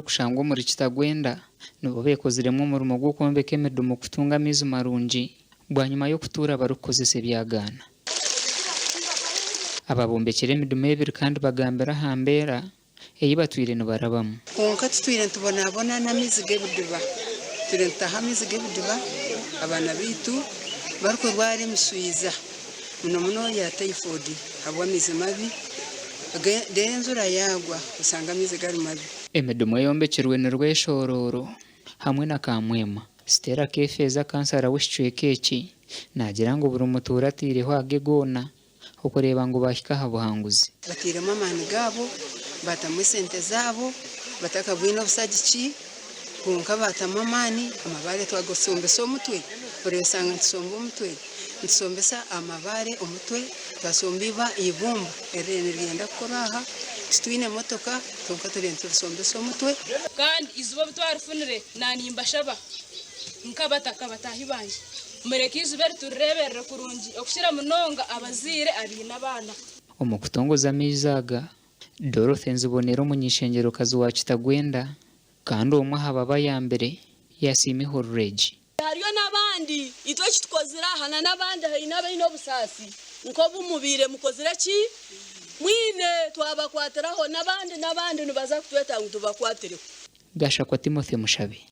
erikushangwa omuri Kitagwenda nibo beekoziremu omurimo gw'okwombeka emidumu kutunga amaizi marungi bwanyima y'okutuura barikukozesa ebyagaana. Ababombekire emidumu ebiri kandi bagambire aha mbeera ei batwire nibarabamu. Kwonka tutwire nitubonabona n'amaizi g'ebidiba. Tutwire nitutaha amaizi g'ebidiba abaana baitu barikurwara emishwiza muno muno ya typhoid ahabw'amaizi mabi reero enjura yaagwa oshanga amaizi gari mabi. Emidumu eyombekirwe ni Rweshorooro hamwe na Kamwema. Stella Kefeeza kansara w'ekicweka eki naagira ngu buri mutuura ataireho age goona okureeba ngu baahika aha buhanguzi. Batairemu amaani gaabo, baatamu esente zaabo batakabwine obusagiki kwonka baatamu amaani, amabaare twagashombesa omutwe, oreeba nitushomba omutwe, nitusombesa amabaare omutwe, twashomba eibumba eririyo niryenda kukora aha, titwine motoka kwonka turiyo niturishombesa omutwe. Kandi eiziba obu twarifunire, naanimbashaba nk'abataka bataahi bangye, mureke eiziba eri turireeberere kurungi okukira munonga abazaire abaine abaana. Omu kutongoza amaizi aga, Dorothy Nzibonera omuny'eishengyerokazi wa Kitagwenda kandi omwe aha babayambire yasiima ehururu egi. Hariyo n'abandi, itwe eki tukozire aha na n'abandi haine abaine obusaasi nk'obu mubaire mukozire ki? Mwine, twabakwatiraho n'abandi n'abandi nibaza kutweta ngu tubakwatireho. Gashakwa Timothy Mushabe.